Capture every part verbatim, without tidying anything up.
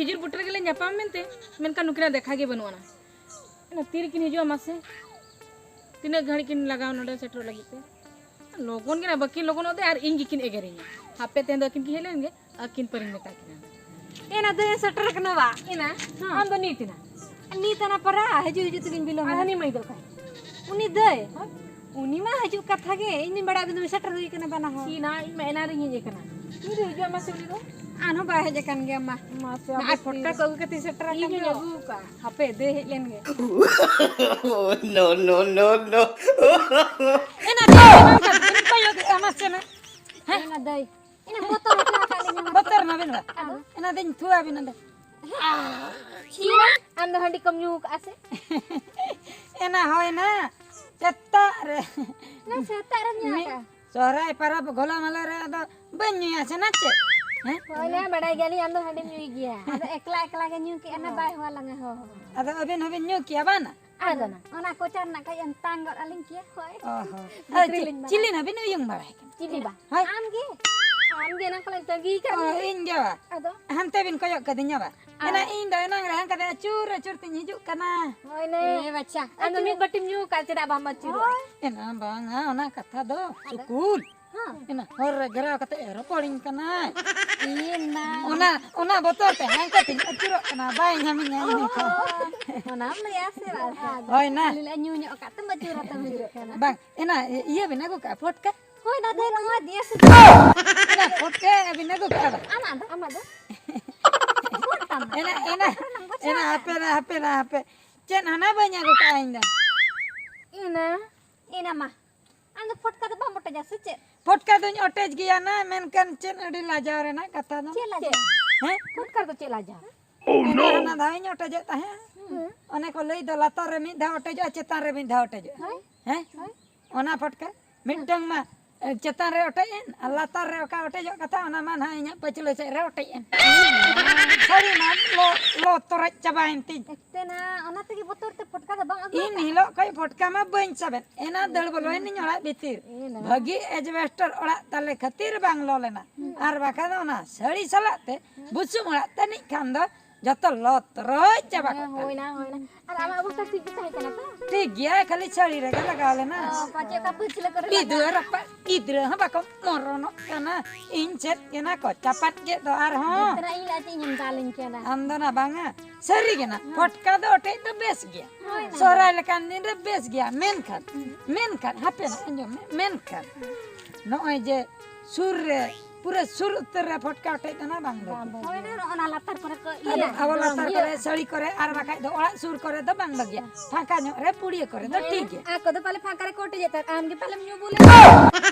ᱱᱤᱡᱮᱨ ᱵᱩᱴᱟᱹ ᱨᱮᱜᱮ ᱞᱮ ᱧᱟᱯᱟᱢ ᱢᱮᱱᱛᱮ, ᱢᱮᱱᱠᱷᱟᱱ ᱱᱩᱠᱤᱱᱟᱜ ᱫᱮᱠᱷᱟ ᱜᱮ ᱵᱟᱹᱱᱩᱜ ᱟᱱᱟ᱾ ᱚᱱᱟ ᱛᱤ ᱨᱮᱠᱤᱱ ᱦᱤᱡᱩᱜᱼᱟ ᱢᱟᱥᱮ? ᱛᱤᱱᱟᱹᱜ ᱜᱷᱟᱹᱲᱤᱡ ᱠᱤᱱ ᱞᱟᱜᱟᱣ ᱱᱚᱰᱮ ᱥᱮᱴᱮᱨᱚᱜ ᱞᱟᱹᱜᱤᱫ ᱛᱮ? ᱞᱚᱜᱚᱱ ᱜᱮ ᱱᱟ ᱵᱟᱹᱠᱤᱱ ᱞᱚᱜᱚᱱᱚᱜ ᱛᱮ ᱟᱨ ᱤᱧ ᱜᱮᱠᱤᱱ ᱮᱜᱮᱨᱤᱧᱟ᱾ ᱦᱟᱯᱮ ᱛᱮᱦᱮᱧ ᱫᱚ ᱟᱹᱠᱤᱱ ᱠᱤᱱ ᱦᱮᱡ ᱞᱮᱱ ᱜᱮ, ᱟᱹᱠᱤᱱ ᱯᱟᱹᱨᱤᱧ ᱢᱮᱛᱟ ᱠᱤᱱᱟ᱾ ᱮᱱᱟ ᱫᱟᱹᱭ ᱥᱮᱴᱮᱨ ᱠᱟᱱᱟ ᱵᱟ? ᱮᱱᱟ? ᱦᱮᱸ᱾ ᱟᱢ ᱫᱚ ᱱᱤᱛ ᱮᱱᱟ? ᱱᱤᱛ ᱮᱱᱟ ᱯᱟᱨᱟ ᱦᱤᱡᱩᱜ ᱦᱤᱡᱩᱜ ᱛᱮᱜᱤᱧ ᱵᱤᱞᱚᱢ ᱟᱨ ᱮᱱᱟ᱾ ᱦᱟᱹᱱᱤ ᱢᱟᱹᱭ ᱫᱚ ᱚᱠᱟᱭ? ᱩᱱᱤ ᱫᱟᱹᱭ? ᱦᱮᱸ? ᱩᱱᱤ ᱢᱟ ᱦᱤᱡᱩᱜ ᱠᱟᱛᱷᱟ ᱜᱮ, ᱤᱧ ᱫᱩᱧ ᱵᱟᱲᱟᱭᱟ ᱟᱹᱵᱤᱱ ᱫᱚ ᱥᱮᱴᱮᱨ ᱦᱩᱭ ᱠᱟᱱᱟ ᱵᱟᱱᱟ ᱦᱚᱲ᱾ ᱪᱤ ᱱᱟ, ᱤᱧ ᱢᱟ ᱮᱱᱟ ᱨᱤᱧ ᱦᱮᱡ ᱟᱠᱟᱱᱟ᱾ ᱛᱤᱨᱮ ᱦᱤᱡᱩᱜᱼᱟ ᱢᱟᱥᱮ ᱩᱱᱤ ᱫᱚ? ᱟᱨᱦᱚᱸ ᱵᱟᱭ ᱦᱮᱡ ᱟᱠᱟᱱ ᱜᱮᱭᱟ ᱢᱟ᱾ ᱢᱟᱥᱮ ᱱᱚᱜᱼᱚᱭ ᱟᱵᱚ ᱯᱷᱚᱴᱠᱟ ᱛᱤᱨᱮ? ᱠᱚ ᱟᱹᱜᱩ ᱠᱟᱛᱮ ᱥᱮᱴᱮᱨ ᱟᱠᱟᱱ ᱤᱧ ᱦᱚᱸᱧ ᱫᱚ᱾ ᱟᱹᱜᱩ ᱟᱠᱟᱫᱼᱟ᱾ ᱦᱟᱯᱮ ᱫᱟᱹᱭ ᱦᱮᱡ ᱞᱮᱱ ᱜᱮ᱾ No, no, no, no. ᱮᱱᱟ ᱫᱟᱹᱭ ᱵᱟᱝ ᱠᱟᱱ, ᱠᱚᱭᱚᱜ ᱮᱫᱼᱟ ᱢᱟᱥᱮ ᱱᱟ᱾ ᱦᱮᱸ? ᱮᱱᱟ ᱫᱟᱹᱭ᱾ ᱮᱱᱟ ᱵᱚᱛᱚᱨ ᱦᱚᱪᱚ ᱟᱠᱟᱫ ᱞᱤᱧᱟ᱾ ᱵᱚᱛᱚᱨ ᱱᱟᱵᱤᱱ ᱵᱟ? ᱟᱫᱚ? ᱮᱱᱟ ᱫᱚᱧ ᱛᱷᱩ ᱟᱵᱤᱱᱟ ᱫᱚ᱾ ᱪᱷᱤ, ᱟᱢ ᱫᱚ ᱦᱟᱺᱰᱤ ᱠᱚᱢ ᱧᱩ ᱟᱠᱟᱫᱼᱟ ᱥᱮ? ᱮᱱᱟ ᱦᱳᱭ ᱱᱟ, ᱥᱮᱛᱟᱜ ᱨᱮ᱾ ᱚᱱᱟ ᱥᱮᱛᱟᱜ ᱨᱮᱢ ᱧᱩ ᱢᱤᱫ ᱟᱠᱟᱫᱼᱟ? ᱥᱚᱦᱨᱟᱭ ᱯᱟᱨᱟᱵᱽ ᱜᱷᱚᱞᱟ ᱢᱟᱞᱟ ᱨᱮ ᱟᱫᱚ ᱵᱟᱹᱧ ᱧᱩᱭᱟ ᱥᱮ ᱱᱟ ᱪᱮᱫ? ᱦᱮᱸ? ᱦᱳᱭ ᱱᱟ, ᱵᱟᱰᱟᱭ ᱜᱮᱭᱟᱞᱤᱧ ᱟᱢ ᱫᱚ ᱦᱟᱺᱰᱤᱢ ᱧᱩᱭ ᱜᱮᱭᱟ᱾ ᱟᱫᱚ ᱮᱠᱞᱟ ᱮᱠᱞᱟ ᱜᱮ ᱧᱩ ᱠᱮᱜᱼᱟ ᱱᱟ, ᱦᱳᱭ᱾ ᱵᱟᱭ ᱦᱚᱦᱚ ᱞᱟᱝᱟ ᱦᱚᱦᱚ᱾ ᱟᱫᱚ ᱟᱹᱵᱤᱱ ᱦᱚᱸᱵᱤᱱ ᱧᱩ ᱠᱮᱜᱼᱟ ᱵᱟᱝ ᱱᱟ? ᱟᱫᱚ ᱱᱟ, ᱚᱱᱟ ᱠᱚᱪᱟ ᱨᱮᱱᱟᱜ ᱠᱟᱹᱡ ᱮᱢ ᱛᱟᱝ ᱜᱚᱫ ᱟᱹᱞᱤᱧ ᱠᱮᱭᱟ, ᱦᱳᱭ᱾ ᱚ ᱦᱚᱸ᱾ ᱵᱷᱤᱛᱨᱤ ᱟᱨ ᱪᱤ-, ᱞᱤᱧ ᱵᱟᱲᱟᱭᱟ᱾ ᱪᱤᱞᱤ ᱱᱟ ᱵᱤᱱ ᱩᱭᱩᱝ ᱵᱟᱲᱟᱭ ᱠᱟᱱᱟ? ᱪᱤᱞᱤ ᱵᱟ? ᱦᱳᱭ᱾ ᱟᱢ ᱜᱮ? ᱟᱢ ᱜᱮ ᱮᱱᱟᱝ ᱠᱷᱚᱱᱟᱜ ᱤᱧ ᱛᱟᱺᱜᱤ ᱠᱟᱜ ᱚ, ᱢᱮᱭᱟ᱾ ᱤᱧ ᱜᱮ ᱵᱟ? ᱟᱫᱚ? ᱦᱟᱱᱛᱮ ᱵᱤᱱ ᱠᱚᱭᱚᱜ ᱠᱟᱫᱤᱧᱟ ᱵᱟ? ᱟᱨ? ᱮᱱᱟ ᱤᱧ ᱫᱚ ᱮᱱᱟᱝ ᱨᱮ ᱦᱟᱱᱠᱟ ᱛᱮ ᱟᱹᱪᱩᱨ ᱟᱹᱪᱩᱨ ᱛᱤᱧ ᱦᱤᱡᱩᱜ ᱠᱟᱱᱟ᱾ ᱦᱳᱭ ᱞᱮ᱾ ᱮ ᱵᱟᱪᱷᱟ, ᱟᱫᱚ ᱟᱹᱪᱩᱨ ᱢᱤᱫ ᱵᱟᱹᱴᱤᱢ ᱧᱩ ᱠᱟᱜ, ᱪᱮᱫᱟᱜ ᱵᱟᱢ ᱟᱹᱪᱩᱨᱚᱜᱼᱟ? ᱦᱳᱭ᱾ ᱮᱱᱟ ᱵᱟᱝᱟ, ᱚᱱᱟ ᱠᱟᱛᱷᱟ ᱫᱚ ᱟᱫᱚ? ᱥᱩᱠᱩᱞ᱾ ᱦᱚᱸ᱾ ᱮᱱᱟ ᱦᱚᱨ ᱨᱮ ᱜᱷᱮᱨᱟᱣ ᱠᱟᱛᱮ ᱨᱚᱯᱚᱲᱤᱧ ᱠᱟᱱᱟᱭ᱾ ᱤᱭᱟᱹ ᱱᱟ᱾ ᱚᱱᱟ, ᱚᱱᱟ ᱵᱚᱛᱚᱨ ᱛᱮ ᱦᱟᱱᱠᱟ ᱛᱤᱧ ᱟᱹᱪᱩᱨᱚᱜ ᱠᱟᱱᱟ, ᱵᱟᱭ ᱧᱟᱢᱤᱧᱟ ᱤᱱᱟᱹ ᱠᱷᱟᱱ᱾ ᱚ, ᱚᱱᱟᱢ ᱞᱟᱹᱭᱟ ᱥᱮ ᱵᱟᱝ? ᱦᱳᱭ ᱱᱟ᱾ ᱟᱞᱮ ᱞᱮ ᱧᱩ ᱧᱚᱜ ᱟᱠᱟᱫ ᱛᱮᱢ ᱟᱹᱪᱩᱨ ᱟᱛᱮᱢ ᱦᱤᱡᱩᱜ ᱠᱟᱱᱟ᱾ ᱵᱟᱝ, ᱮᱱᱟ ᱤᱭᱟᱹ ᱵᱤᱱ ᱟᱹᱜᱩ ᱠᱟᱜᱼᱟ, ᱯᱷᱚᱴᱠᱟ? ᱦᱳᱭ ᱫᱟᱫᱟ, ᱱᱚᱣᱟ ᱫᱤᱭᱮ ᱥᱮ ᱮᱱᱟ ᱯᱷᱚᱴᱠᱟ ᱵᱤᱱ ᱟᱹᱜᱩ ᱠᱟᱜᱼᱟ ᱵᱟᱝ? ᱟᱢᱟᱜ ᱫᱚ, ᱟᱢᱟᱜ ᱫᱚ? ᱯᱷᱚᱴᱠᱟ ᱢᱟ᱾ ᱮᱱᱟ, ᱮᱱᱟ, ᱯᱷᱚᱴᱠᱟ ᱨᱮᱱᱟᱜ ᱵᱚᱪᱷᱚᱨ ᱮᱱᱟ, ᱦᱟᱯᱮ ᱱᱟ, ᱦᱟᱯᱮ ᱱᱟ, ᱦᱟᱯᱮ᱾ ᱪᱮᱫ ᱦᱟᱱᱟ ᱵᱟᱹᱧ ᱟᱹᱜᱩ ᱠᱟᱜᱼᱟ ᱤᱧ ᱫᱚ? ᱮᱱᱟ᱾ ᱮᱱᱟ ᱢᱟ᱾ ᱟᱢ ᱫᱚ ᱯᱷᱚᱴᱠᱟ ᱫᱚ ᱵᱟᱢ ᱚᱴᱮᱡᱟ ᱥᱮ ᱪᱮᱫ? ᱯᱷᱚᱴᱠᱟ ᱫᱚᱧ ᱚᱴᱮᱡ ᱜᱮᱭᱟ ᱱᱟ, ᱢᱮᱱᱠᱷᱟᱱ ᱪᱮᱫ ᱟᱹᱰᱤ ᱞᱟᱡᱟᱣ ᱨᱮᱱᱟᱜ ᱠᱟᱛᱷᱟ ᱫᱚ᱾ ᱪᱮᱫ ᱞᱟᱡᱟᱣ? ᱦᱮᱸ? ᱯᱷᱚᱴᱠᱟ ᱨᱮᱫᱚ ᱪᱮᱫ ᱞᱟᱡᱟᱣ? ᱚᱱᱟ ᱦᱟᱱᱟ ᱫᱷᱟᱣ ᱤᱧ ᱚᱴᱮᱡᱮᱫ ᱛᱟᱦᱮᱸᱫ᱾ ᱦᱩᱸ᱾ ᱚᱱᱮ ᱠᱚ ᱞᱟᱹᱭ ᱫᱚ ᱞᱟᱛᱟᱨ ᱨᱮ ᱢᱤᱫ ᱫᱷᱟᱣ ᱚᱴᱮᱡᱚᱜᱼᱟ, ᱪᱮᱛᱟᱱ ᱨᱮ ᱢᱤᱫ ᱫᱷᱟᱣ ᱚᱴᱮᱡᱚᱜᱼᱟ᱾ ᱦᱳᱭ᱾ ᱦᱮᱸ? ᱦᱳᱭ᱾ ᱚᱱᱟ ᱯᱷᱚᱴᱠᱟ ᱢᱤᱫᱴᱟᱝ ᱢᱟ, ᱮ, ᱪᱮᱛᱟᱱ ᱨᱮ ᱚᱴᱮᱡ ᱮᱱ, ᱟᱨ ᱞᱟᱛᱟᱨ ᱨᱮ ᱚᱠᱟ ᱚᱴᱮᱡᱚᱜ ᱠᱟᱛᱷᱟ, ᱚᱱᱟ ᱢᱟ ᱱᱟᱦᱟᱜ ᱤᱧᱟᱹᱜ ᱯᱟᱹᱪᱷᱞᱟᱹ ᱥᱮᱫ ᱨᱮ ᱚᱴᱮᱡ ᱮᱱ᱾ ᱥᱟᱹᱨᱤ ᱢᱟ ᱞᱚ, ᱞᱚ ᱛᱚᱨᱚᱡ ᱪᱟᱵᱟᱭᱮᱱ ᱛᱤᱧ᱾ ᱮᱱᱛᱮ ᱱᱟ, ᱚᱱᱟ ᱛᱮᱜᱮ ᱵᱚᱛᱚᱨ ᱛᱮ ᱯᱷᱚᱴᱠᱟ ᱫᱚ ᱵᱟᱝ ᱟᱹᱜᱩ ᱤᱱ ᱟᱠᱟᱫ? ᱦᱤᱞᱳᱜ ᱠᱷᱚᱡ ᱯᱷᱚᱴᱠᱟ ᱢᱟ ᱵᱟᱹᱧ ᱥᱟᱵᱮᱫ᱾ ᱮᱱᱟ ᱫᱟᱹᱲ ᱵᱚᱞᱚᱭᱮᱱᱟᱹᱧ ᱚᱲᱟᱜ ᱵᱷᱤᱛᱤᱨ᱾ ᱮ ᱱᱟ᱾ ᱵᱷᱟᱹᱜᱤ ᱮᱡᱵᱮᱥᱴᱟᱨ ᱚᱲᱟᱜ ᱛᱟᱞᱮ ᱠᱷᱟᱹᱛᱤᱨ ᱵᱟᱝ ᱞᱚ ᱞᱮᱱᱟ᱾ ᱦᱩᱸ᱾ ᱟᱨ ᱵᱟᱠᱷᱟᱱ ᱫᱚ ᱚᱱᱟ ᱥᱟᱹᱲᱤ ᱥᱟᱞᱟᱜ ᱛᱮ ᱵᱩᱥᱩᱵ ᱚᱲᱟᱜ ᱛᱟᱹᱱᱤᱡ ᱠᱷᱟᱱ ᱫᱚ ᱡᱚᱛᱚ ᱞᱚᱛᱨᱚᱡ ᱪᱟᱵᱟ ᱠᱚᱜ ᱠᱟᱱᱟ᱾ ᱦᱳᱭᱱᱟ, ᱦᱳᱭᱱᱟ᱾ ᱟᱨ ᱟᱢᱟᱜ ᱚᱵᱚᱥᱛᱟ ᱴᱷᱤᱠ ᱜᱮ ᱛᱟᱦᱮᱸ ᱠᱟᱱᱟ ᱛᱚ? ᱴᱷᱤᱠ ᱜᱮᱭᱟ, ᱠᱷᱟᱹᱞᱤ ᱥᱟᱹᱲᱤ ᱨᱮᱜᱮ ᱞᱟᱜᱟᱣ ᱞᱮᱱᱟ᱾ ᱚ, ᱯᱟᱪᱮᱫ ᱚᱠᱟ ᱯᱟᱹᱪᱷᱞᱟᱹ ᱠᱚᱨᱮ ᱜᱤᱫᱽᱨᱟᱹ ᱞᱟᱜᱟᱣ᱾ ᱨᱟᱯᱟᱜ, ᱜᱤᱫᱽᱨᱟᱹ ᱦᱚᱸ ᱵᱟᱠᱚ ᱢᱚᱨᱚᱱᱚᱜ ᱠᱟᱱᱟ᱾ ᱤᱧ ᱪᱮᱫ ᱜᱮ ᱱᱟ ᱠᱚ ᱪᱟᱯᱟᱫ ᱠᱮᱫ ᱫᱚ ᱟᱨᱦᱚᱸ᱾ ᱜᱤᱫᱽᱨᱟᱹ ᱤᱧ ᱞᱟᱡ ᱤᱧ ᱮᱢ ᱫᱟᱞᱤᱧ ᱠᱟᱱᱟ᱾ ᱟᱢ ᱫᱚ ᱱᱟ ᱵᱟᱝᱟ, ᱥᱟᱹᱨᱤ ᱜᱮ ᱱᱟ, ᱯᱷᱚᱴᱠᱟ ᱫᱚ ᱚᱴᱮᱡ ᱫᱚ ᱵᱮᱥ ᱜᱮᱭᱟ᱾ ᱦᱳᱭ ᱱᱟ᱾ ᱥᱚᱦᱨᱟᱭ ᱞᱮᱠᱟᱱ ᱫᱤᱱ ᱨᱮ ᱵᱮᱥ ᱜᱮᱭᱟ, ᱢᱮᱱᱠᱷᱟᱱ, ᱢᱮᱱᱠᱷᱟᱱ, ᱦᱟᱯᱮ ᱱᱟ, ᱟᱸᱡᱚᱢ ᱢᱮ, ᱢᱮᱱᱠᱷᱟᱱ ᱱᱚᱜᱼᱚᱭ ᱡᱮ ᱥᱩᱨ ᱨᱮ, ᱯᱩᱨᱟᱹ ᱥᱩᱨ ᱩᱛᱟᱹᱨ ᱨᱮ ᱯᱷᱚᱴᱠᱟ ᱚᱴᱮᱡ ᱫᱚ ᱱᱟ ᱵᱟᱝ ᱵᱷᱟᱹᱜᱤᱭᱟ᱾ ᱦᱳᱭ ᱱᱟ, ᱚᱱᱟ ᱞᱟᱛᱟᱨ ᱠᱚᱨᱮ ᱠᱚ ᱟᱵᱚ, ᱤᱭᱟᱹ, ᱟᱵᱚ ᱞᱟᱛᱟᱨ ᱤᱭᱟᱹ᱾ ᱠᱚᱨᱮ, ᱥᱟᱹᱲᱤ ᱠᱚᱨᱮ, ᱟᱨ ᱵᱟᱠᱷᱟᱡ ᱫᱚ ᱚᱲᱟᱜ ᱥᱩᱨ ᱠᱚᱨᱮ ᱫᱚ ᱵᱟᱝ ᱵᱷᱟᱹᱜᱤᱭᱟ᱾ ᱯᱷᱟᱸᱠᱟ ᱧᱚᱜ ᱨᱮ, ᱯᱩᱲᱤᱭᱟᱹ ᱠᱚᱨᱮ ᱫᱚ ᱦᱮᱸ, ᱴᱷᱤᱠ ᱜᱮᱭᱟ᱾ ᱟᱠᱚ ᱫᱚ ᱯᱟᱞᱮ ᱯᱷᱟᱸᱠᱟ ᱨᱮᱠᱚ ᱚᱴᱮᱡᱮᱫ ᱛᱟᱦᱮᱸᱫ, ᱟᱢ ᱜᱮ ᱯᱟᱞᱮᱢ ᱧᱩ ᱵᱩᱞ ᱮᱱᱟ᱾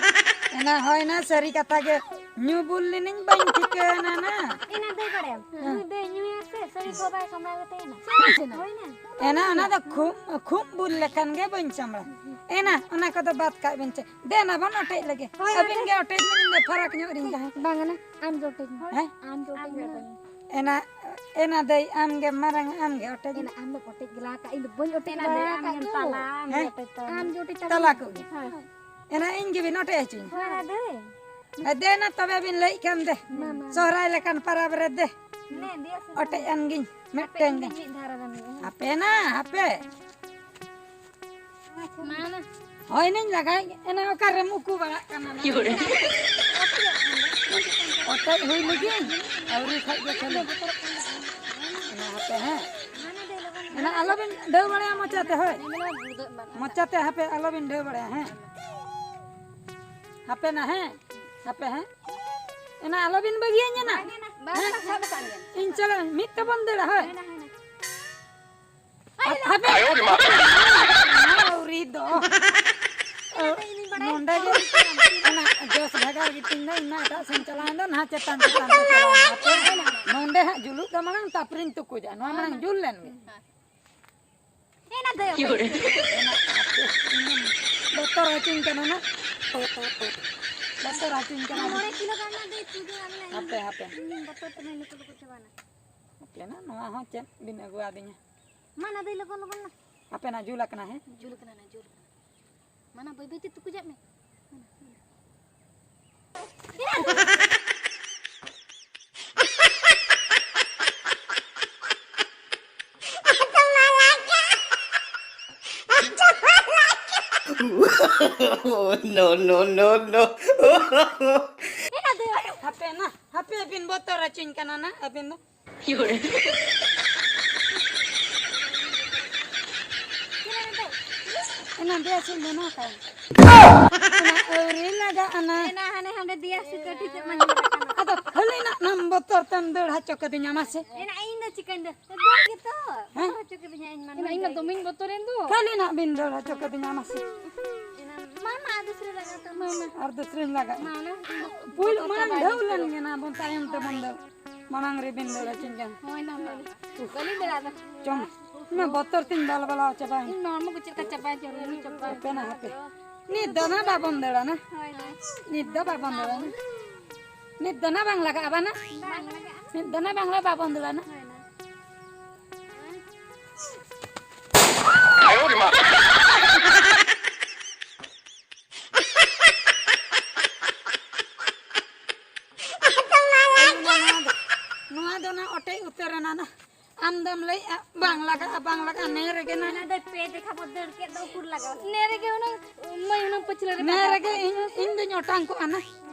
ᱮᱱᱟ ᱦᱳᱭ ᱱᱟ, ᱥᱟᱹᱨᱤ ᱠᱟᱛᱷᱟ ᱜᱮ, ᱧᱩ ᱵᱩᱞ ᱞᱤᱱᱟᱹᱧ, ᱵᱟᱹᱧ ᱴᱷᱤᱠᱟᱹ ᱮᱱᱟ ᱱᱟ᱾ ᱮᱱᱟ ᱫᱟᱹᱭ ᱵᱟᱲᱟᱭᱟᱢ, ᱦᱮᱸ᱾ ᱱᱩᱭ ᱫᱟᱹᱭ ᱧᱩᱭᱟ ᱥᱮ, ᱥᱟᱹᱲᱤ ᱠᱚ ᱵᱟᱭ ᱥᱟᱢᱵᱲᱟᱣ ᱠᱟᱛᱮ ᱮᱱᱟ᱾ ᱥᱟᱹᱨᱤ ᱥᱮ ᱱᱟ? ᱦᱳᱭ ᱱᱟ᱾ ᱮᱱᱟ ᱚᱱᱟ ᱫᱚ ᱠᱷᱩᱵ, ᱠᱷᱩᱵ ᱵᱩᱞ ᱞᱮᱠᱷᱟᱱ ᱜᱮ ᱵᱟᱹᱧ ᱥᱟᱢᱵᱲᱟ᱾ ᱮᱱᱟ ᱚᱱᱟ ᱠᱚᱫᱚ ᱵᱟᱫ ᱠᱟᱜ ᱵᱤᱱ ᱪᱮ᱾ ᱫᱮᱱᱟ ᱵᱚᱱ ᱚᱴᱮᱡ ᱞᱮᱜᱮ᱾ ᱦᱳᱭ, ᱟᱹᱵᱤᱱ ᱚᱴᱮᱡ᱾ ᱜᱮ ᱚᱴᱮᱡ ᱵᱤᱱ, ᱤᱧ ᱫᱚ ᱯᱷᱟᱨᱟᱠ ᱧᱚᱜ ᱨᱤᱧ ᱛᱟᱦᱮᱸ᱾ ᱵᱟᱝᱟ ᱱᱟ, ᱟᱢ ᱜᱮ ᱚᱴᱮᱡ ᱢᱮ᱾ ᱦᱮᱸ? ᱟᱢ ᱜᱮ ᱚᱴᱮᱡ ᱢᱮ᱾ ᱮᱱᱟ, ᱮᱱᱟ ᱫᱟᱹᱭ, ᱟᱢ ᱜᱮ ᱢᱟᱨᱟᱝ, ᱟᱢ ᱜᱮ ᱚᱴᱮᱡ ᱢᱮ᱾ ᱮᱱᱟ ᱟᱢ ᱫᱚ ᱚᱴᱮᱡ ᱜᱮᱞᱟ ᱠᱟᱜ, ᱤᱧ ᱫᱚ ᱵᱟᱹᱧ ᱚᱴᱮᱡ ᱮᱱᱟ ᱵᱟᱲᱟ ᱫᱟᱹᱭ, ᱟᱢ ᱟᱠᱟᱫ ᱜᱮᱢ ᱫᱚ᱾ ᱛᱟᱞᱟ, ᱟᱢ ᱜᱮ ᱦᱮᱸ? ᱚᱴᱮᱡ ᱛᱟᱢ᱾ ᱟᱢ ᱜᱮ ᱚᱴᱮᱡ ᱛᱟᱞᱟ ᱛᱟᱢ᱾ ᱠᱚᱜ ᱜᱮ᱾ ᱦᱳᱭ᱾ ᱮᱱᱟ ᱤᱧ ᱜᱮᱵᱤᱱ ᱚᱴᱮᱡ ᱦᱚᱪᱚᱧᱟ᱾ ᱦᱳᱭ, ᱫᱟᱹᱭ᱾ ᱮ, ᱫᱮᱱᱟ ᱛᱚᱵᱮ ᱵᱤᱱ ᱞᱟᱹᱭᱮᱫ ᱠᱷᱟᱱ ᱫᱮ᱾ ᱢᱟ, ᱢᱟ᱾ ᱥᱚᱦᱨᱟᱭ ᱞᱮᱠᱟᱱ ᱯᱟᱨᱟᱵᱽ ᱨᱮ ᱫᱮ᱾ ᱱᱮ, ᱫᱮᱭᱟ ᱥᱮ᱾ ᱚᱴᱮᱡ ᱟᱱ ᱜᱤᱧ ᱢᱤᱫᱴᱮᱱ ᱦᱟᱯᱮ ᱜᱮ᱾ ᱢᱤᱫ ᱫᱷᱟᱣ ᱨᱮ ᱢᱤᱫ᱾ ᱦᱟᱯᱮ ᱱᱟ, ᱦᱟᱯᱮ᱾ ᱢᱟ ᱱᱟ᱾ ᱦᱳᱭ ᱱᱟᱧ ᱞᱟᱜᱟᱭ, ᱮᱱᱟ ᱚᱠᱟᱨᱮᱢ ᱩᱠᱩ ᱵᱟᱲᱟᱜ ᱠᱟᱱᱟ ᱱᱟ? ᱚᱴᱮᱡ ᱦᱩᱭ ᱞᱟᱹᱜᱤᱫ, ᱟᱹᱣᱨᱤ ᱠᱷᱟᱡ ᱜᱮ ᱠᱷᱟᱹᱞᱤ᱾ ᱮᱱᱟ ᱦᱟᱯᱮ, ᱦᱮᱸ᱾ ᱮᱱᱟ ᱟᱞᱚᱵᱤᱱ ᱰᱷᱟᱹᱣ ᱵᱟᱲᱟᱭᱟ ᱢᱚᱪᱟᱛᱮ, ᱦᱳᱭ᱾ ᱢᱚᱪᱟᱛᱮ ᱦᱟᱯᱮ ᱟᱞᱚᱵᱤᱱ ᱰᱷᱟᱹᱣ ᱵᱟᱲᱟᱭᱟ, ᱦᱮᱸ᱾ ᱦᱟᱯᱮ ᱱᱟ, ᱦᱮᱸ᱾ ᱦᱟᱯᱮ, ᱦᱮᱸ᱾ ᱮᱱᱟ ᱟᱞᱚᱵᱤᱱ ᱵᱟᱹᱜᱤᱭᱟᱹᱧᱟ ᱱᱟ᱾ ᱵᱟᱝ, ᱵᱟᱝ, ᱦᱮᱸ? ᱥᱟᱵ ᱠᱟᱜ ᱜᱮᱭᱟ᱾ ᱤᱧ ᱪᱟᱞᱟᱜ ᱢᱤᱫ ᱛᱮᱵᱚᱱ ᱫᱟᱹᱲᱟ, ᱦᱳᱭ᱾ ᱦᱮᱸ, ᱦᱮᱸ᱾ ᱦᱟᱯᱮ᱾ ᱟᱭᱳ ᱨᱮ ᱢᱟ᱾ ᱟᱹᱣᱨᱤ ᱫᱚ᱾ ᱱᱚᱰᱮ ᱜᱮ ᱚᱱᱟ ᱡᱚᱥ ᱵᱷᱟᱜᱟᱣ ᱜᱮᱛᱤᱧ ᱫᱚ, ᱤᱧ ᱢᱟ ᱮᱴᱟᱜ ᱥᱮᱫ ᱪᱟᱞᱟᱣ ᱮᱱ ᱫᱚ, ᱱᱟᱦᱟᱜ ᱪᱮᱛᱟᱱ ᱪᱮᱛᱟᱱ ᱛᱮ ᱪᱟᱞᱟᱣ ᱮᱱᱟ᱾ ᱦᱟᱯᱮ, ᱱᱚᱰᱮ ᱦᱟᱸᱜ ᱡᱩᱞᱩᱜ ᱫᱚ ᱢᱟᱲᱟᱝ, ᱛᱟᱯᱚᱨᱮᱧ ᱛᱩᱠᱩᱡᱟ᱾ ᱱᱚᱣᱟ ᱢᱟᱲᱟᱝ ᱡᱩᱞ ᱞᱮᱱ ᱜᱮ᱾ ᱮᱱᱟ ᱫᱟᱹᱭ, ᱚᱠᱚᱭ? ᱵᱚᱛᱚᱨ ᱦᱚᱪᱚᱧ ᱠᱟᱱᱟ ᱱᱟ᱾ ᱵᱚᱛᱚᱨ ᱦᱚᱪᱚᱧ ᱠᱟᱱᱟ᱾ ᱢᱚᱬᱮ ᱠᱤᱞᱳ ᱜᱟᱱ ᱨᱮᱱᱟᱜ ᱫᱟᱹᱭ ᱛᱩᱫ ᱟᱹᱜᱩ ᱞᱮ᱾ ᱦᱟᱯᱮ, ᱦᱟᱯᱮ᱾ ᱤᱧ ᱵᱚᱛᱚᱨ ᱛᱮ ᱢᱮᱫ ᱞᱩᱴᱩ ᱞᱩᱴᱩ ᱪᱟᱵᱟᱭᱮᱱᱟ᱾ ᱦᱟᱯᱮ ᱱᱟ, ᱱᱚᱣᱟ ᱦᱚᱸ ᱪᱮᱫ ᱵᱤᱱ ᱟᱹᱜᱩ ᱟᱹᱫᱤᱧᱟ? ᱢᱟ ᱱᱟ ᱫᱟᱹᱭ, ᱞᱚᱜᱚᱱ, ᱞᱚᱜᱚᱱ ᱱᱟ᱾ ᱦᱟᱯᱮ ᱱᱟ, ᱡᱩᱞ ᱟᱠᱟᱱᱟ, ᱦᱮᱸ? ᱡᱩᱞ ᱟᱠᱟᱱᱟ ᱱᱟ, ᱡᱩᱞ ᱟᱠᱟᱱᱟ᱾ ᱢᱟ ᱱᱟ, ᱵᱟᱹᱭ ᱵᱟᱹᱭ ᱛᱮ ᱛᱩᱠᱩᱡᱟᱜ ᱢᱮ᱾ ᱢᱟ ᱱᱟ, ᱢᱟ ᱱᱟ᱾ No, no, no, no. ᱦᱟᱯᱮ ᱱᱟ, ᱦᱟᱯᱮ ᱵᱤᱱ ᱵᱚᱛᱚᱨ ᱦᱚᱪᱚᱧ ᱠᱟᱱᱟ ᱱᱟ, ᱟᱹᱵᱤᱱ ᱫᱚ᱾ ᱮᱱᱟ ᱵᱮᱥ ᱤᱧ ᱫᱚ ᱱᱚᱝᱠᱟ᱾ ᱮᱱᱟ ᱟᱹᱣᱨᱤ ᱞᱟᱜᱟᱜᱼᱟ ᱱᱟ᱾ ᱮᱱᱟ ᱦᱟᱱᱮ ᱦᱟᱸᱰᱮ ᱫᱮᱭᱟ ᱥᱮ ᱠᱟᱹᱴᱤᱡ ᱛᱮ ᱢᱟ ᱧᱩᱨ ᱟᱠᱟᱱᱟ᱾ ᱟᱫᱚ ᱠᱷᱟᱹᱞᱤ ᱱᱟ ᱱᱟᱢ ᱵᱚᱛᱚᱨ ᱛᱮᱢ ᱫᱟᱹᱲ ᱦᱚᱪᱚ ᱠᱟᱫᱤᱧᱟ ᱢᱟᱥᱮ᱾ ᱮᱱᱟ ᱤᱧ ᱫᱚ ᱪᱤᱠᱟᱹᱧ ᱫᱚ? ᱫᱟᱹᱲ ᱜᱮᱛᱚ᱾ ᱦᱮᱸ? ᱫᱟᱹᱲ ᱦᱚᱪᱚ ᱠᱤᱫᱤᱧᱟ ᱤᱧ ᱢᱟ᱾ ᱮᱱᱟ ᱤᱧ ᱢᱟ ᱫᱚᱢᱮᱧ ᱵᱚᱛᱚᱨᱮᱱ ᱫᱚ᱾ ᱠᱷᱟᱹᱞᱤ ᱱᱟ ᱵᱤᱱ ᱫᱟᱹᱲ ᱦᱚᱪᱚ ᱠᱟᱫᱤᱧᱟ ᱢᱟᱥᱮ᱾ ᱮᱱᱟ ᱢᱟ, ᱢᱟ, ᱟᱨ ᱫᱩᱥᱨᱟᱹ ᱞᱟᱜᱟ ᱛᱟᱢ᱾ ᱢᱟ, ᱢᱟ, ᱟᱨ ᱫᱩᱥᱨᱟᱹᱧ ᱞᱟᱜᱟ᱾ ᱢᱟ, ᱚᱱᱟ ᱯᱩᱭᱞᱩ ᱢᱟᱲᱟᱝ ᱰᱷᱟᱹᱣ ᱞᱮᱱ ᱜᱮ ᱱᱟ ᱵᱚᱱ ᱛᱟᱭᱚᱢ ᱛᱮᱵᱚᱱ ᱫᱟᱹᱲ᱾ ᱢᱟᱲᱟᱝ ᱨᱮᱵᱤᱱ ᱫᱟᱹᱲ ᱦᱚᱪᱚᱧ ᱠᱟᱱᱟ᱾ ᱦᱳᱭ, ᱱᱟ ᱵᱟᱹᱞᱤᱧ, ᱵᱟᱹᱞᱤᱧ ᱫᱟᱹᱲᱟ ᱟᱫᱚ᱾ ᱪᱚᱝ, ᱤᱧ ᱢᱟ ᱵᱚᱛᱚᱨ ᱛᱤᱧ ᱵᱟᱞ ᱵᱟᱞᱟᱣ ᱪᱟᱵᱟᱭᱮᱱ᱾ ᱤᱧ ᱢᱟ ᱦᱚᱲᱢᱚ ᱠᱚ ᱪᱮᱫ ᱞᱮᱠᱟ ᱪᱟᱵᱟᱭᱮᱱ ᱪᱚᱝ, ᱨᱩᱢᱩ ᱪᱟᱵᱟᱭᱮᱱ᱾ ᱦᱟᱯᱮ ᱱᱟ ᱦᱟᱯᱮ᱾ ᱱᱤᱛ ᱫᱚ ᱱᱟ ᱵᱟᱵᱚᱱ ᱫᱟᱹᱲᱟ ᱱᱟ᱾ ᱦᱳᱭ, ᱦᱳᱭ᱾ ᱱᱤᱛ ᱫᱚ ᱵᱟᱵᱚᱱ ᱫᱟᱹᱲᱟ ᱱᱟ᱾ ᱱᱤᱛ ᱫᱚ ᱱᱟ ᱵᱟᱝ ᱞᱟᱜᱟᱜᱼᱟ ᱵᱟᱝ ᱱᱟ? ᱵᱟᱝ ᱞᱟᱜᱟᱜᱼᱟ᱾ ᱱᱤᱛ ᱫᱚ ᱱᱟ ᱵᱟᱝ ᱞᱟᱜᱟᱜᱼᱟ, ᱵᱟᱵᱚᱱ ᱫᱟᱹᱲᱟ ᱱᱟ᱾ ᱦᱳᱭ, ᱱᱟ᱾ ᱱᱚᱣᱟ ᱫᱚ, ᱱᱚᱣᱟ ᱫᱚ ᱱᱟ ᱚᱴᱮᱡ ᱩᱛᱟᱹᱨ ᱮᱱᱟ ᱱᱟ᱾ ᱟᱢ ᱫᱚᱢ ᱞᱟᱹᱭᱮᱜᱼᱟ, ᱵᱟᱝ ᱞᱟᱜᱟᱜᱼᱟ, ᱵᱟᱝ ᱞᱟᱜᱟᱜᱼᱟ, ᱱᱮ ᱨᱮᱜᱮ ᱱᱟ᱾ ᱚᱱᱟ ᱫᱚ ᱯᱮ ᱡᱮᱠᱷᱟ ᱵᱚ ᱫᱟᱹᱲ ᱠᱮᱫ ᱫᱚ ᱩᱠᱩᱨ ᱞᱟᱜᱟᱣ ᱱᱟ᱾ ᱱᱮ ᱨᱮᱜᱮ ᱚᱱᱟ ᱢᱟᱹᱭ ᱚᱱᱟ ᱯᱟᱹᱪᱷᱞᱟᱹ ᱨᱮ ᱱᱮ ᱵᱟᱝ ᱨᱮᱜᱮ ᱤᱧ, ᱤᱧ ᱫᱩᱧ ᱚᱴᱟᱝ ᱠᱚᱜᱼᱟ ᱱᱟ᱾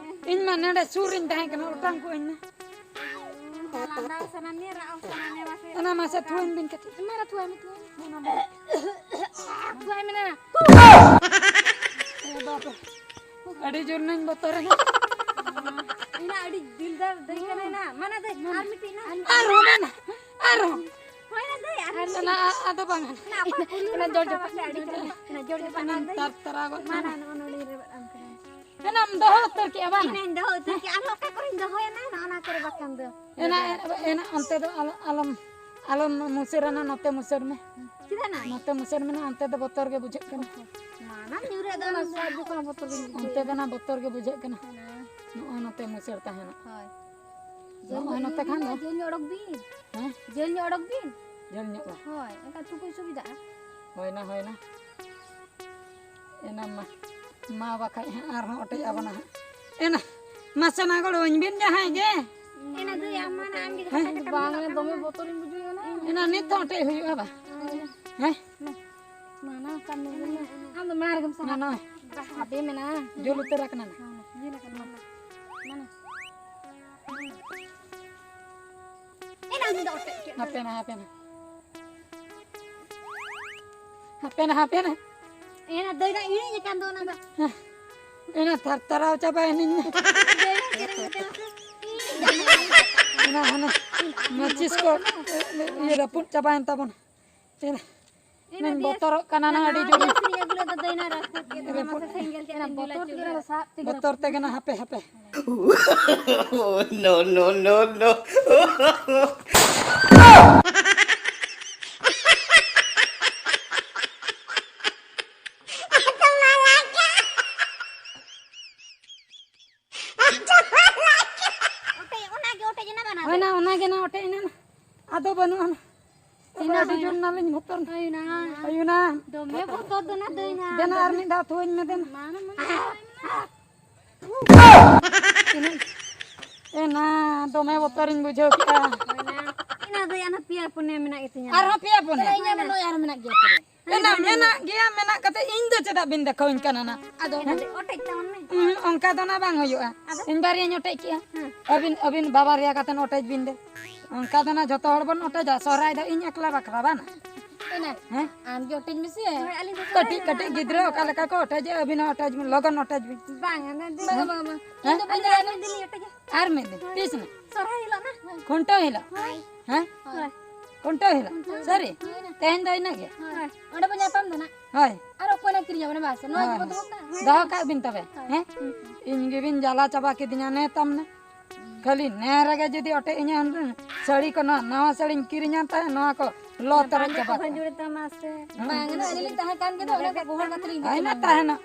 ᱤᱧ ᱢᱟ ᱱᱚᱰᱮ ᱥᱩᱨ ᱨᱤᱧ ᱛᱟᱦᱮᱸ ᱠᱟᱱᱟ, ᱚᱴᱟᱝ ᱠᱚᱜᱼᱟᱹᱧ ᱱᱟ᱾ ᱞᱟᱸᱫᱟ ᱥᱟᱱᱟ ᱢᱮ, ᱨᱟᱜ ᱥᱟᱱᱟ ᱢᱮ, ᱢᱟᱥᱮ᱾ ᱚᱱᱟ ᱢᱟᱥᱮ ᱛᱷᱩᱣᱟᱹᱧ ᱵᱤᱱ ᱠᱟᱹᱴᱤᱡ᱾ ᱢᱟᱨᱟ ᱛᱷᱩᱣᱟᱹᱭ ᱢᱮ, ᱛᱷᱩᱣᱟᱹᱭ ᱢᱮ᱾ ᱚᱱᱟ ᱢᱟ᱾ ᱛᱷᱩᱣᱟᱹᱭ ᱢᱮ ᱱᱟ᱾ ᱮ ᱵᱟᱯ ᱨᱮ᱾ ᱟᱹᱰᱤ ᱡᱳᱨ ᱱᱟᱧ ᱵᱚᱛᱚᱨᱮᱱᱟ᱾ ᱤᱧ ᱢᱟ ᱟᱹᱰᱤ ᱫᱤᱞᱫᱟᱨ ᱫᱟᱹᱭ ᱠᱟᱱᱟᱭ ᱱᱟ᱾ ᱢᱟᱱᱟ ᱫᱟᱹᱭ, ᱟᱨ ᱢᱤᱫᱴᱤᱡ ᱱᱟ᱾ ᱟᱨᱦᱚᱸ ᱢᱟᱱᱟ, ᱟᱨᱦᱚᱸ᱾ ᱦᱳᱭ ᱱᱟ ᱫᱟᱹᱭ, ᱟᱨ ᱟᱨ ᱢᱤᱫᱴᱤᱡ᱾ ᱚᱱᱟ ᱟᱫᱚ ᱵᱟᱝ᱾ ᱱᱟ, ᱚᱠᱚᱭ ᱠᱩᱞᱤ ᱚᱱᱟ ᱢᱮ ᱡᱚᱨ ᱠᱟᱱᱟ ᱡᱚᱯᱟᱜ, ᱥᱮ ᱟᱹᱰᱤ ᱡᱚᱨ ᱡᱳᱨ᱾ ᱡᱚᱯᱟᱜ᱾ ᱚᱱᱟ ᱡᱚᱨ ᱡᱚᱯᱟᱜ ᱱᱟ ᱫᱟᱹᱭ᱾ ᱛᱟᱨ ᱛᱟᱨᱟ ᱜᱚᱫ ᱢᱟᱱᱟ, ᱱᱟ᱾ ᱱᱚᱜᱼᱚ ᱱᱚᱰᱮ ᱨᱮᱵᱮᱫ ᱟᱢ ᱠᱟᱱᱟ᱾ ᱮᱱᱟᱢ ᱫᱚᱦᱚ ᱩᱛᱟᱹᱨ ᱠᱮᱜᱼᱟ ᱵᱟᱝ? ᱤᱧ ᱫᱚᱦᱚ ᱩᱛᱟᱹᱨ ᱠᱮᱜᱼᱟ᱾ ᱟᱨᱦᱚᱸ ᱚᱠᱟ ᱠᱚᱨᱮᱧ ᱫᱚᱦᱚᱭᱟ ᱱᱟ, ᱱᱚᱜᱼᱚ ᱱᱟ ᱠᱚᱨᱮ ᱵᱟᱠᱷᱟᱱ ᱫᱚ᱾ ᱮᱱᱟ, ᱮᱱᱟ, ᱚᱱᱛᱮ ᱫᱚ ᱟᱞᱚ-, ᱟᱞᱚᱢ, ᱟᱞᱚᱢ ᱢᱩᱥᱟᱹᱨᱟ ᱱᱟ, ᱱᱚᱛᱮ ᱢᱩᱥᱟᱹᱨ ᱢᱮ᱾ ᱪᱮᱫᱟᱜ ᱱᱟ? ᱱᱚᱛᱮ ᱢᱩᱥᱟᱹᱨ ᱢᱮ ᱱᱟ, ᱚᱱᱛᱮ ᱫᱚ ᱵᱚᱛᱚᱨ ᱜᱮ ᱵᱩᱡᱷᱟᱹᱜ ᱠᱟᱱᱟ᱾ ᱢᱟ ᱱᱟ, ᱧᱩᱨ ᱨᱮ ᱫᱚ ᱚᱱᱟ ᱥᱟᱦᱟᱡᱽᱡᱚ ᱠᱚ ᱵᱚᱛᱚᱨ ᱜᱮ ᱵᱩᱡᱷᱟᱹᱜ ᱚᱱᱛᱮ ᱫᱚ ᱱᱟ ᱵᱚᱛᱚᱨ ᱜᱮ ᱵᱩᱡᱷᱟᱹᱜ ᱠᱟᱱᱟ᱾ ᱦᱮᱸ᱾ ᱱᱚᱜᱼᱚᱭ ᱱᱚᱛᱮ ᱢᱩᱥᱟᱹᱨ ᱛᱟᱦᱮᱱᱟ᱾ ᱦᱳᱭ᱾ ᱱᱚᱜᱼᱚᱭ ᱱᱚᱛᱮ ᱠᱷᱟᱱ ᱫᱚ᱾ ᱡᱷᱟᱹᱞ ᱧᱚᱜ ᱚᱰᱚᱠ ᱵᱤᱱ᱾ ᱦᱮᱸ? ᱡᱷᱟᱹᱞ ᱧᱚᱜ ᱚᱰᱚᱠ ᱵᱤᱱ᱾ ᱡᱷᱟᱹᱞ ᱧᱚᱜ ᱵᱟ? ᱦᱳᱭ, ᱮᱱᱠᱷᱟᱱ ᱛᱩᱯᱩ ᱥᱩᱵᱤᱫᱷᱟᱜᱼᱟ᱾ ᱦᱳᱭ ᱱᱟ, ᱦᱳᱭ ᱱᱟ᱾ ᱮᱱᱟ ᱢᱟ, ᱢᱟ ᱵᱟᱠᱷᱟᱡ ᱦᱟᱸᱜ ᱟᱨᱦᱚᱸ ᱚᱴᱮᱡ ᱟᱵᱚᱱᱟ ᱦᱟᱸᱜ᱾ ᱮᱱᱟ, ᱢᱟᱥᱮ ᱱᱟ ᱜᱚᱲᱚᱣᱟᱹᱧ ᱵᱤᱱ ᱡᱟᱦᱟᱸᱭ ᱜᱮ᱾ ᱮᱱᱟ ᱫᱩᱭ ᱟᱢ ᱢᱟ ᱱᱟ ᱟᱢ ᱜᱮ ᱦᱮᱸ? ᱠᱟᱴᱟ ᱠᱟᱴᱟ ᱵᱟᱝ, ᱢᱮ ᱫᱚᱢᱮ ᱵᱚᱛᱚᱨᱤᱧ ᱵᱩᱡᱷᱟᱹᱣ ᱮᱱᱟ᱾ ᱮᱱᱟ ᱱᱤᱛ ᱦᱚᱸ ᱚᱴᱮᱡ ᱦᱩᱭᱩᱜᱼᱟ ᱵᱟ? ᱦᱮᱸ? ᱢᱟ ᱱᱟ᱾ ᱟᱢ ᱫᱚ ᱢᱟᱲᱟᱝ ᱨᱮᱜᱮᱢ ᱥᱟᱦᱟ᱾ ᱱᱟ, ᱱᱟ᱾ ᱟᱯᱮ ᱢᱮᱱᱟ᱾ ᱡᱩᱞ ᱩᱛᱟᱹᱨ ᱟᱠᱟᱱᱟ ᱱᱟ᱾ ᱦᱮᱸ, ᱧᱮᱞ ᱟᱠᱟᱱᱟ᱾ ᱢᱟᱱᱟ᱾ ᱮᱱᱟ ᱩᱱᱤ ᱫᱚ ᱚᱴᱮᱡ ᱠᱮᱫ ᱫᱚ᱾ ᱦᱟᱯᱮ ᱱᱟ, ᱦᱟᱯᱮ ᱱᱟ᱾ ᱦᱟᱯᱮ ᱱᱟ, ᱦᱟᱯᱮ ᱱᱟ᱾ ᱮᱱᱟ ᱫᱟᱹᱭ ᱫᱚ ᱤᱲᱤᱡ ᱟᱠᱟᱱ ᱫᱚ ᱚᱱᱟ ᱫᱚ᱾ ᱦᱮᱸ᱾ ᱮᱱᱟ ᱛᱷᱟᱨ ᱛᱟᱨᱟᱣ ᱪᱟᱵᱟᱭᱮᱱᱟᱹᱧ᱾ ᱫᱟᱹᱭ ᱫᱚ ᱠᱤᱨᱤᱧ ᱠᱟᱛᱮ ᱦᱟᱯᱮ᱾ ᱮᱱᱟ ᱦᱟᱱᱮ ᱢᱟᱹᱪᱤᱥ ᱠᱚ ᱤᱭᱟᱹ ᱨᱟᱹᱯᱩᱫ ᱪᱟᱵᱟᱭᱮᱱ ᱛᱟᱵᱚᱱᱟ᱾ ᱮᱱᱟ ᱮᱱᱟ ᱤᱧ ᱫᱤᱭᱮ ᱵᱚᱛᱚᱨᱚᱜ ᱠᱟᱱᱟ ᱱᱟ ᱟᱹᱰᱤ ᱡᱳᱨ᱾ ᱤᱧ ᱟᱹᱜᱩ ᱞᱮᱫᱟ ᱫᱟᱹᱭ ᱱᱟ ᱨᱟᱹᱯᱩᱫ ᱠᱮᱫ ᱫᱚ ᱢᱟᱥᱮ ᱥᱮᱸᱜᱮᱞ ᱪᱮᱫ ᱛᱮᱢ ᱡᱩᱞᱟ ᱪᱩᱞᱦᱟᱹ ᱨᱮ? ᱥᱟᱵ ᱛᱮᱜᱮ ᱵᱚᱛᱚᱨ ᱛᱮᱜᱮ ᱱᱟ ᱦᱟᱯᱮ, ᱦᱟᱯᱮ᱾ No, no, no, no. ᱚᱴᱮᱡ, ᱚᱱᱟ ᱜᱮ ᱚᱴᱮᱡ ᱮᱱᱟ ᱵᱟᱱᱟᱨ ᱦᱳᱭ ᱨᱮ᱾ ᱱᱟ, ᱚᱱᱟ ᱜᱮ ᱱᱟ ᱚᱴᱮᱡ ᱮᱱᱟ ᱱᱟ᱾ ᱟᱫᱚ ᱵᱟᱹᱱᱩᱜᱼᱟ ᱱᱟ᱾ ᱛᱤᱱᱟᱹᱜ ᱟᱹᱰᱤ ᱡᱳᱨ ᱦᱩᱭᱱᱟ? ᱱᱟᱞᱤᱧ ᱵᱚᱛᱚᱨ ᱱᱟ᱾ ᱦᱩᱭᱱᱟ᱾ ᱦᱩᱭᱱᱟ᱾ ᱫᱚᱢᱮ ᱵᱚᱛᱚᱨ ᱫᱚ ᱱᱟ ᱫᱟᱹᱭ ᱱᱟ᱾ ᱫᱮᱱᱟ ᱟᱨ ᱢᱤᱫ ᱫᱷᱟᱣ ᱛᱷᱩᱣᱟᱹᱧ ᱢᱮ ᱫᱮᱱᱟ᱾ ᱢᱟ, ᱢᱟ, ᱢᱟ, ᱢᱟ᱾ ᱛᱤᱱᱟᱹᱜ? ᱮ ᱱᱟ, ᱫᱚᱢᱮ ᱵᱚᱛᱚᱨᱤᱧ ᱵᱩᱡᱷᱟᱹᱣ ᱠᱮᱜᱼᱟ᱾ ᱦᱩᱭᱱᱟ᱾ ᱤᱱᱟ ᱫᱟᱹᱭ ᱟᱨᱦᱚᱸ ᱯᱮᱭᱟ ᱯᱩᱱᱭᱟᱹ ᱢᱮᱱᱟᱜ ᱜᱮᱛᱤᱧᱟ᱾ ᱟᱨᱦᱚᱸ ᱯᱮᱭᱟ ᱯᱩᱱᱭᱟᱹ? ᱤᱧᱟᱹᱜ ᱵᱟᱹᱱᱩᱜᱼᱟ, ᱟᱨᱦᱚᱸ ᱢᱮᱱᱟᱜ ᱜᱮᱭᱟ ᱯᱩᱱᱭᱟᱹ᱾ ᱮᱱᱟ ᱢᱮᱱᱟᱜ ᱜᱮᱭᱟ, ᱢᱮᱱᱟᱜ ᱠᱟᱛᱮ ᱤᱧ ᱫᱚ ᱪᱮᱫᱟᱜ ᱵᱤᱱ ᱫᱮᱠᱷᱟᱣᱟᱹᱧ ᱠᱟᱱᱟ ᱱᱟ? ᱟᱫᱚ ᱦᱮᱸ? ᱚᱴᱮᱡ ᱛᱟᱵᱚᱱ ᱢᱮ᱾ ᱩᱸ, ᱚᱱᱠᱟ ᱫᱚ ᱱᱟ ᱵᱟᱝ ᱦᱩᱭᱩᱜᱼᱟ᱾ ᱟᱫᱚ? ᱤᱧ ᱵᱟᱨᱭᱟᱧ ᱚᱴᱮᱡ ᱠᱮᱜᱼᱟ᱾ ᱦᱮᱸ᱾ ᱟᱹᱵᱤᱱ, ᱟᱹᱵᱤᱱ ᱵᱟᱵᱟᱨᱭᱟ ᱠᱟᱛᱮ ᱚᱴᱮᱡ ᱵᱤᱱ ᱫᱮ᱾ ᱚᱱᱠᱟ ᱫᱚ ᱱᱟ ᱡᱷᱚᱛᱚ ᱦᱚᱲ ᱵᱚᱱ ᱚᱴᱮᱡᱟ, ᱥᱚᱦᱨᱟᱭ ᱫᱚ ᱤᱧ ᱮᱠᱞᱟ ᱵᱟᱠᱷᱨᱟ ᱵᱟᱝ? ᱮᱱᱟ, ᱦᱮᱸ? ᱟᱢ ᱜᱮ ᱚᱴᱮᱡ ᱢᱮᱥᱮ᱾ ᱦᱳᱭ, ᱟᱹᱞᱤᱧ ᱫᱚ ᱠᱟᱹᱴᱤᱡ ᱥᱚᱦᱨᱟᱭ ᱠᱟᱹᱴᱤᱡ ᱦᱤᱞᱳᱜ ᱜᱤᱫᱽᱨᱟᱹ ᱚᱠᱟ ᱞᱮᱠᱟ ᱠᱚ ᱚᱴᱮᱡᱟ, ᱟᱹᱵᱤᱱ ᱦᱚᱸ ᱚᱴᱮᱡ ᱵᱤᱱ, ᱞᱚᱜᱚᱱ ᱚᱴᱮᱡ ᱵᱤᱱ᱾ ᱵᱟᱝ, ᱵᱟᱝ, ᱵᱟᱝ, ᱵᱟᱝ᱾ ᱦᱮᱸ? ᱤᱧ ᱫᱚ ᱟᱹᱞᱤᱧ ᱫᱚ ᱟᱨ ᱢᱤᱫ ᱫᱤᱱ ᱞᱤᱧ ᱚᱴᱮᱡᱟ᱾ ᱟᱨ ᱢᱤᱫ ᱫᱤᱱ᱾ ᱛᱤᱥ ᱱᱟ? ᱥᱚᱦᱨᱟᱭ ᱦᱤᱞᱳᱜ ᱱᱟ᱾ ᱦᱳᱭ᱾ ᱠᱷᱩᱱᱴᱟᱹᱣ ᱦᱤᱞᱳᱜ? ᱦᱳᱭ᱾ ᱦᱮᱸ? ᱦᱳᱭ᱾ ᱠᱷᱩᱱᱴᱟᱹᱣ ᱦᱤᱞᱳᱜ? ᱦᱳᱭ᱾ ᱥᱟᱹᱨᱤ? ᱦᱳᱭ ᱱᱟ᱾ ᱛᱮᱦᱮᱧ ᱫᱚ ᱤᱱᱟᱹᱜ ᱜᱮ? ᱦᱳᱭ᱾ ᱚᱸᱰᱮ ᱵᱚᱱ ᱧᱟᱯᱟᱢ ᱫᱚ ᱱᱟ᱾ ᱦᱳᱭ᱾ ᱟᱨ ᱚᱠᱚᱭ ᱱᱟ ᱠᱤᱨᱤᱧ ᱟᱵᱚᱱᱟ, ᱵᱟᱥ? ᱱᱚᱣᱟ ᱦᱳᱭ, ᱜᱮᱵᱚᱱ ᱦᱳᱭ᱾ ᱫᱚᱦᱚ ᱠᱟᱜᱼᱟ? ᱦᱳᱭ᱾ ᱫᱚᱦᱚ ᱠᱟᱜ ᱵᱤᱱ ᱛᱚᱵᱮ, ᱦᱳᱭ᱾ ᱦᱮᱸ? ᱦᱩᱸ᱾ ᱤᱧ ᱜᱮᱵᱤᱱ ᱡᱟᱞᱟ ᱪᱟᱵᱟ ᱠᱤᱫᱤᱧᱟ ᱱᱮ ᱛᱟᱢ ᱱᱟ᱾ ᱠᱷᱟᱹᱞᱤ ᱱᱮ ᱨᱮᱜᱮ ᱡᱩᱫᱤ ᱚᱴᱮᱡ ᱤᱧᱟ, ᱦᱩᱱᱟᱹᱝ ᱥᱟᱹᱲᱤ ᱠᱚ ᱱᱚᱣᱟ, ᱱᱟᱣᱟ ᱥᱟᱹᱲᱤᱧ ᱠᱤᱨᱤᱧᱟ, ᱛᱟᱦᱮᱸ ᱱᱚᱣᱟ ᱠᱚ ᱞᱚ ᱛᱚᱨᱚᱡ ᱵᱟᱝ ᱪᱟᱵᱟ ᱠᱚ ᱠᱚᱜᱼᱟ᱾ ᱡᱩᱲᱟᱹ ᱛᱟᱢᱟ ᱥᱮ᱾ ᱦᱮᱸ? ᱵᱟᱝ, ᱟᱹᱞᱤᱧ ᱞᱤᱧ ᱛᱟᱦᱮᱸ ᱠᱟᱱ ᱜᱮ ᱫᱚ, ᱚᱸᱰᱮ ᱠᱚ ᱜᱚᱦᱚᱲ ᱠᱟᱛᱮ ᱞᱤᱧ ᱤᱫᱤ ᱦᱳᱭ ᱱᱟ, ᱦᱚᱴᱚ ᱛᱟᱦᱮᱱᱟ᱾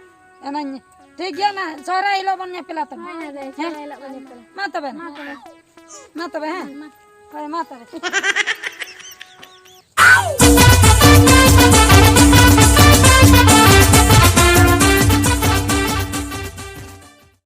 ᱮᱱᱟᱧ ᱴᱷᱤᱠ ᱜᱮᱭᱟ ᱱᱟ, ᱥᱚᱦᱨᱟᱭ ᱦᱤᱞᱳᱜ ᱵᱚᱱ ᱧᱮᱯᱮᱞᱟ ᱛᱚᱵᱮ᱾ ᱦᱳᱭ, ᱦᱳᱭ, ᱦᱮᱸ? ᱥᱚᱦᱨᱟᱭ ᱦᱤᱞᱳᱜ ᱵᱚᱱ ᱧᱮᱯᱮᱞᱟ᱾ ᱢᱟ ᱛᱚᱵᱮ ᱱᱟ᱾ ᱢᱟ ᱛᱚᱵᱮ᱾ ᱢᱟ ᱛᱚᱵᱮ, ᱦᱮᱸ? ᱢᱟ᱾ ᱦᱳᱭ, ᱢᱟ ᱛᱚᱵᱮ᱾